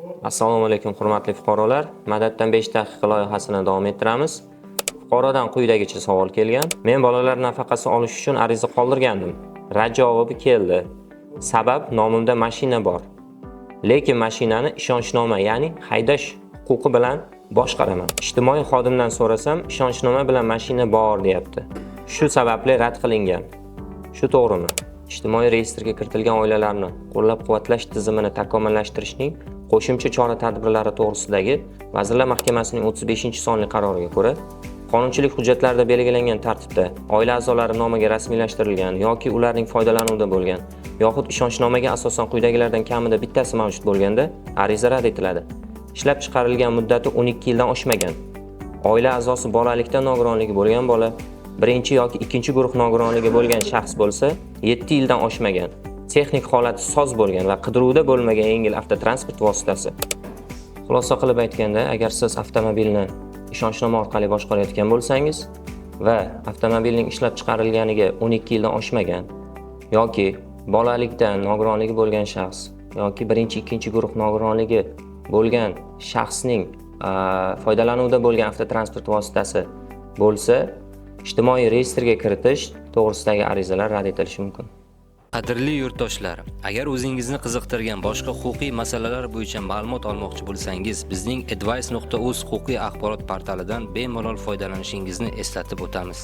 Assalomu alaykum, hurmatli fuqarolar. Madaddan 5 daqiqa loyihasini davom ettiramiz. Fuqarodan quyidagicha savol kelgan. Men bolalar nafaqasi olish uchun ariza qoldirgandim. Rad javobi keldi. Sabab nomimda mashina bor. Lekin mashinani ishonchnoma, ya'ni haydash huquqi bilan boshqaraman. Ijtimoiy xodimdan so'rasam, ishonchnoma bilan mashina bor deyapti. Shu sababli rad qilingan. Shu to'g'rimi? Ijtimoiy reyestrga kiritilgan oilalarni qo'llab-quvvatlash tizimini takomillashtirishning qo'shimcha chora-tadbirlari to'g'risidagi Vazirlar Mahkamasining 35-sonli qaroriga ko'ra, qonunchilik hujjatlarida belgilangan tartibda oila a'zolari nomiga rasmiylashtirilgan yoki ularning foydalanuvida bo'lgan yoxud ishonchnomaga asosan quyidagilardan kamida bittasi mavjud bo'lganda ariza rad etiladi. Ishlab chiqarilgan muddati 12 yildan oshmagan, oila a'zosi bolalikdan nogironligi bo'lgan bola, birinchi yoki ikkinchi guruh nogironligi bo'lgan shaxs bo'lsa, 7 yildan oshmagan, texnik holati soz bo'lgan va qidiruvda bo'lmagan yengil avtotransport vositasi. Xulosa qilib aytganda, agar siz avtomobilni ishonchnoma orqali boshqarayotgan bo'lsangiz va avtomobilning ishlab chiqarilganiga 12 yildan oshmagan yoki bolalikdan nogironligi bo'lgan shaxs yoki birinchi, ikkinchi guruh nogironligi bo'lgan shaxsning foydalanuvda bo'lgan avtotransport vositasi bo'lsa, ijtimoiy reyestrga kiritish to'g'risidagi arizalar rad etilishi mumkin. Qadrli yurtdoshlar, agar o'zingizni qiziqtirgan boshqa huquqiy masalalar bo'yicha ma'lumot olmoqchi bo'lsangiz, bizning advice.uz huquqiy axborot portalidan bemalol foydalanishingizni eslatib o'tamiz.